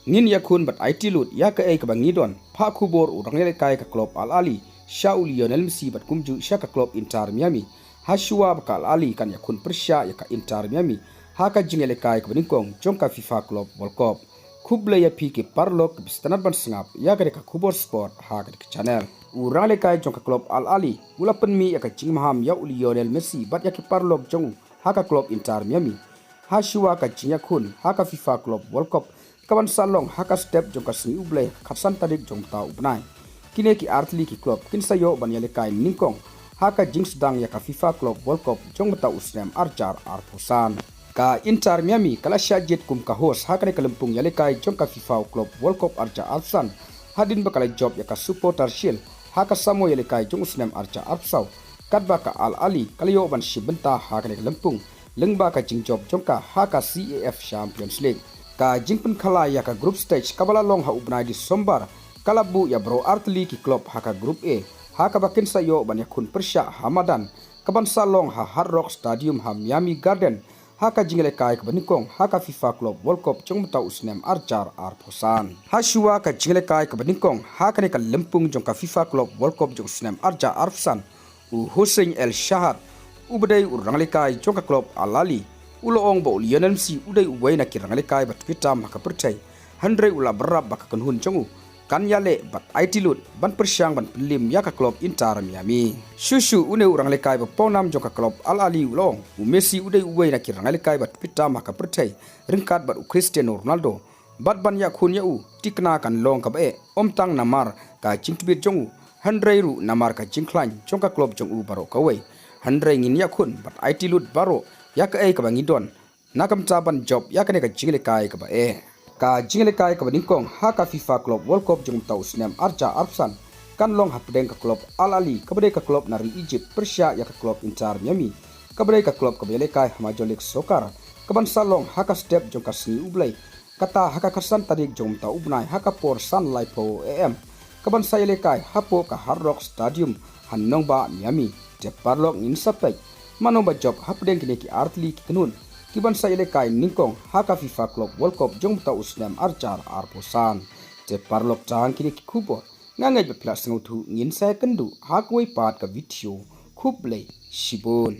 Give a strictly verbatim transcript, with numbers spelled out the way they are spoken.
Ngin ïakhun bad aiti lut ïa kaei kaba ngi don. Phah khubor u rangïalehkai ka klub Al Ahly sha u Lionel Messi bad kumjuh sha ka klub Inter Miami. Hashuwa ba ka Al Ahly kan ïakhun pyrshah ïa ka Inter Miami ha ka jingïalehkai kaba nyngkong jong ka FIFA Club World Cup. Khublei ïa phi ki paralok kiba sngewtynnat ban sngap ïa kane ka khubor sport ha kane ka channel. U rangïalehkai jong ka klub Al Ahly u la pynmih ïa ka jingmaham ïa u Lionel Messi bad ïa ki paralok jong u ha ka klub Inter Miami. Hashuwa ka jingïakhun ha ka FIFA Club World Cup kaban sa long ha ka step jong ka sngi U Blei ha ka khatsan tarik jong mynta u bnai. Kine ki artylli ki klub kin sa ïoh ban ïalehkai nyngkong ha ka jingsdang ïa ka FIFA Club World Cup jong mynta u snem arhajar arphew san. Ka Inter Miami ka la shah jied kum ka host ha kane ka lympung ïalehkai jong ka FIFA Club World Cup arhajar arphew san hadien ba ka la jop ïa ka Supporters' Shield ha ka samoi ïalehkai jong u snem arhajar arphew saw. Katba ka Al Ahly ka la ïoh ban shim bynta ha kane ka lympung lyngba ka jingjop jong ka ha ka C A F Champions League. Ka jingpynkhlaiñ ïa ka group stage kaba la long ha u bnai December ka la buh ïa baroh artylli ki klub ha ka Group A ha kaba kin sa ïoh ban ïakhun pyrshah ha madan kaban sa long ha Hard Rock Stadium ha Miami Garden ha ka jingïalehkai kaba nyngkong ha ka FIFA Club World Cup jong mynta u snem arhajar arphew san. Hashuwa ka jingïalehkai kaba nyngkong ha kane ka lympung jong ka FIFA Club World Cup jong u snem arhajar arphew san, u Houssine El Shahat, uba dei u rangïalehkai jong ka klub Al Ahly, u la ong ba u Lionel Messi u dei uwei na ki rangïalehkai ba tbit tam ha ka pyrthei, hynrei u la bynrap ba ka kynhun jong u kan ïaleh bad aiti lut ban pyrshang ban pynliem ïa ka klub Inter Miami. Shuh shuh une u rangïalehkai ba pawnam jong ka klub Al Ahly u la ong, u Messi u dei uwei na ki rangïalehkai ba tbit tam ha ka pyrthei ryngkat bad u Cristiano Ronaldo. Bad ban ïakhun ïa u, thikna kan long kaba eh, ym tang namar ka jingtbit jong u, hynrei ruh namar ka jingkhlaiñ jong ka klub jong u baroh kawei. Hynrei ngin ïakhun bad aiti lut baroh ïa kaei kaba ngi don na ka bynta ban jop ïa kane ka jingïalehkai kaba eh. Ka jingïalehkai kaba nyngkong ha ka FIFA Club World Cup jong mynta u snem arhajar arphew san kan long hapdeng ka klub Al Ahly kaba dei ka klub na ri Egypt pyrshah ïa ka klub Inter Miami kaba dei ka klub kaba ïalehkai ha Major League Soccer kaban sa long ha ka step jong ka sngi U Blei, kata ha ka khatsan tarik jong mynta u bnai ha ka por san laiphew A M, kaban sa ïalehkai hapoh ka Hard Rock Stadium ha nongbah Miami. Te paralok, ngin sa peit mano ba jop hapdeng kine ki artylli ki kynhun kiban sa ïalehkai nyngkong ha ka FIFA Club World Cup jong mynta u snem arhajar arphew san. Te paralok, tang kine ki khubor, nga ngeit ba phi la sngewthuh, ngin sa ïakynduh ha kawei pat ka video. Khublei shibun.